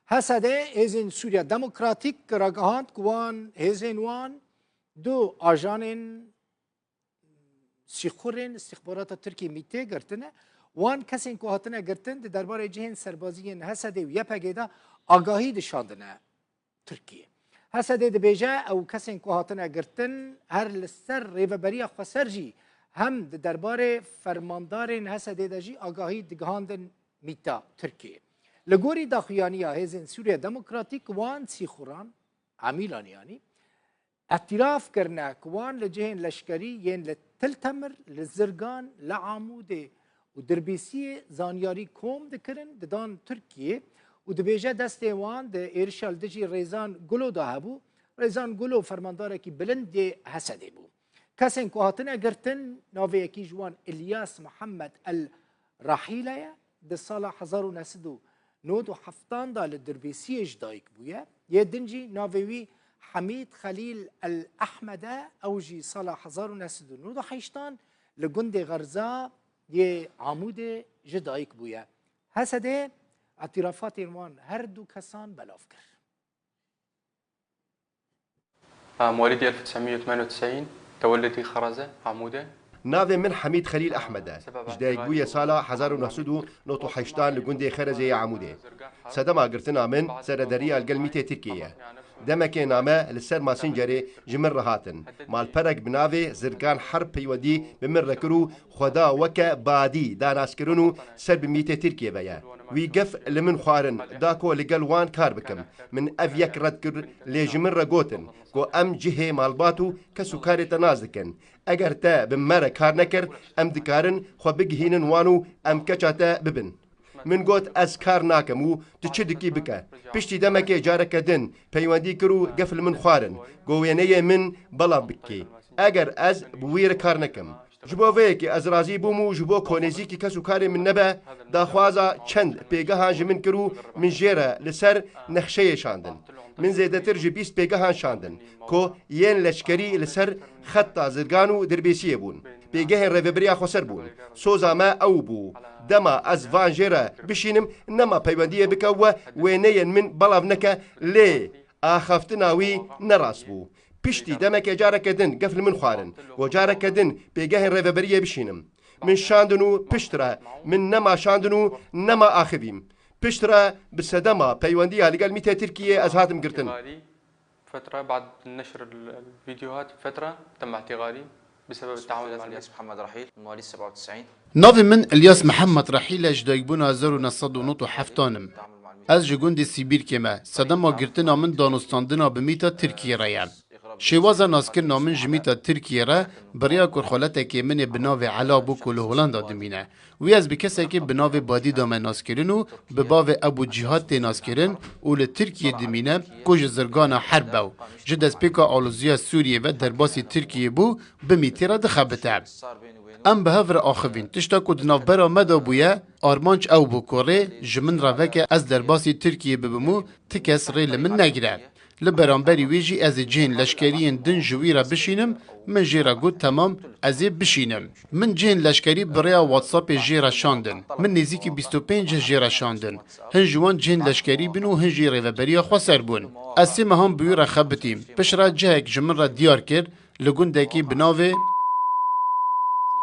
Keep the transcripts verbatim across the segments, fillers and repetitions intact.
H S D, Hêzên Sûriya Demokratîk, ragihand ku wan hêzên wan du ajanên sîxurên îstîxbarata Tirkiyê mîtê girtine. Wan kesên ku hatine girtin di derbarê cihên serbazî yên H S D û Y P G de agahî dişandine Tirkiyê. H S D dibêje ew kesên ku hatine girtin her li ser rêveberiya xweser jî hem di derbarê fermandarên H S D de jî agahî digihandin mîta Tirkiyê. Li gorî daxuyaniya Hêzên Sûriya Demokratîk wan sîxuran, emîlan yanî, îtiraf kirine ku wan li cihên leşkerî yên li Til Temir, li Zirgan, li Amûdê û Dirbêsiyê zanyarî kom dikirin, didan Tirkiyê û dibêje destê wan di êrişa li dijî Rêzan Gulo de hebû. Rêzan Gulo fermandarekî bilind yê H S D bû. Kesên ku hatine girtin, navê yekî ji wan Ilyas Mihemed El Rahîle ye. Di sala hezar û neh sed û nod û heftan de li Dirbêsiyê ji dayik bûye. Yê din jî navê wî Hemîd Xelîl El Ehmed e. Ew jî sala hezar û neh sed û nod û heştan li gundê Xerza yê Amûdê ji dayik bûye. H S D îtirafatên wan her du kesan belav kir. مواليد ألف وتسعمية وثمانية وتسعين، تولدي خرزة، عمودة. Navê min Hemîd Xelîl Ehmed e. Ji dayikbûyê sala hezar û neh sed û nod û heştan li gundê Xerezê yê Amûdê. Sedema girtina min serederiya li gel mîtê Tirkiyê ye. Demekê name li ser Messengerê ji min re hatin. Malperek bi navê Zirgan Herb peywendî bi min re kir û xwe da weke badî danaskirin û ser bi mîtê Tirkiyê ve ye. Wî gef li min xwarin da ku li gel wan kar bikim. Min ev yek red kir, lê ji min re gotin ku em cihê malbat û kes û karê te nas dikin. Eger te bi me re kar nekir, em dikarin xwe bigihînin wan û em keça te bibin. Min got, ez kar nakim û tu çi dikî bike. Piştî demekê careke din peywendî kir û gef li min xwarin, ku wêneyê min belav bikî. Eger ez bi wî re kar nekim. Ji bo vê yekê ez razî bûm û ji bo ku nêzîkî kes û karê min nebe, daxwaza çend pêgehan ji min kir û min jê re li ser nexşeyê şandin. Min zêdetir ji bîst pêgehan şandin, ku yên leşkerî li ser xeta Zirgan û Dirbêsiyê bûn. Pêgehên Rêveberiya Xweser bûn. Soza me ew bû. Dema ez van jê re bişînim, nema peywendiyê bike we wêneyên min belav neke, lê axaftina wî ne rast bû. Piştî demekê careke din gef li min xwarin, ku careke din pêgehên rêveberiyê bişînim. Min şandin û piştre min nema şandin û nema axivîm. Piştre bi sedema peywendiya li gel mîtê Tirkiyê ez hatim girtin. فترة بعد نشر الفيديوهات بفترة تم اعتقالي بسبب التعامل مع الناس. محمد رحيل، مواليد سبعة وتسعين. Navê min Ilyas Mihemed Rehîl e, ji dayikbûna hezar û neh sed û nod û heft im. Ez ji gundê Sîbîrkê me. Sedema girtina min danûstandina bi mîta Tirkiyê re ye. Şêwaza naskirina min ji mîta Tirkiyê re bi rêya ku xweletekê min ê bi navê Ela bû ku li Holanda dimîne. Wî ez bi kesekê bi navê Badî dame naskirin û bi bavê Ebû Cîhad tê naskirin û li Tirkiyê dimîne ku ji Zirgana Herb e û ji destpêka aloziya Sûriyê ve derbasî Tirkiyê bû, bi mîtê re dixebite. Em bi hev re axivîn. Tişta ku di navbera me de bûye, armanc ew bû ku rê ji min re veke ez derbasî Tirkiyê bibim û ti kes rê li min negire. Li beramberî wê jî ez ê cihên leşkerî yên din ji wî re bişînim, min jê re got, temam, ez ê bişînim. Min cihên leşkerî bi rêya WhatsAppê jê re şandin. Min nêzîkî bîst û pênc cih jê re şandin. Hin ji wan cihên leşkerî bûn û hin jî rêveberiya xweser bûn. Ez sê mehan bi wî re xebitîm. Piştre cihek ji min re diyar kir, li gundekî bi navê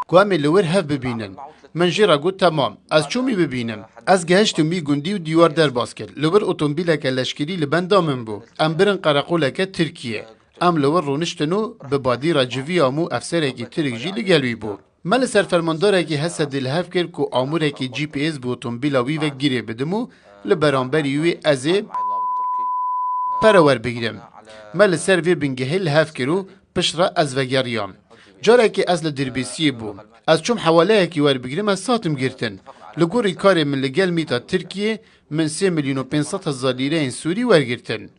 ku em ê li wir hev bibînin. Min jê re got, temam, ez çûm wî bibînim. Ez gehiştim wî gundî û dîwar derbas kir. Li wir otomobîleke leşkerî li benda min bû. Em birin qereqoleke Tirkiyê. Em li wir rûniştin û bi Badî re civiyam û efserekî Tirk jî li gel wî bû. Me li ser fermandarekî H S D li hev kir ku amûrekî G P S bi otomobîla wî ve girê bidim û li beramberî wî ez ê pere werbigrim. Me li ser vê bingehê li hev kir û piştre ez vegeriyam. Carekê ez li Dirbêsiyê bûm. Ez çûm hewaleyekî werbigrim, ez hatim girtin. Li gorî karê min li gel mîta Tirkiyê, min sê milyon û pênc sed hezar lîreyên Sûrî wergirtin.